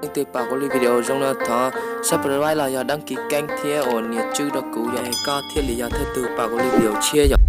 Leej twg pom kuv li video zoo no thov subscribe los yog đăng ký kênh thiab ua nias tswb rau kuv yom, koj thiaj li yog thawj tug pom kuv li video tshiab yom.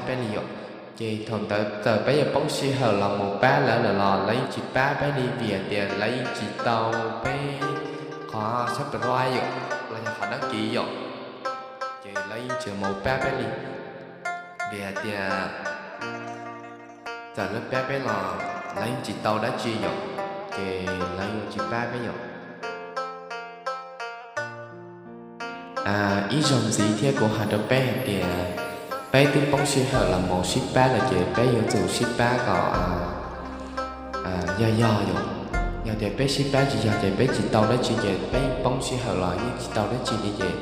pab peb li yom. Ces thaum ntawd txawm peb yuav poob sij hawm los mus pab lawv lawm los lawv yeej tsis pab peb li vim tias lawv yeej tsis tau peb qhov subscribe yom, los yog qhov đăng ký yom. Ces lawv yeej tsis mus pab peb li vim hais tias txawm lawv pab peb los lawv yeej tsis tau dab tsi yom, ces lawv yeej tsis pab peb yom. Ib zaug ntxiv thiab kuv hais rau peb hais tias peb twb poob sij hawm los mus sib pab lawm ces peb yuav tsum sib pab kom yog yog yom. Yog tias peb sib pab tsis yog ces peb tsis tau dab tsi ces peb poob sij hawm los yeej tsis tau dab tsi li ces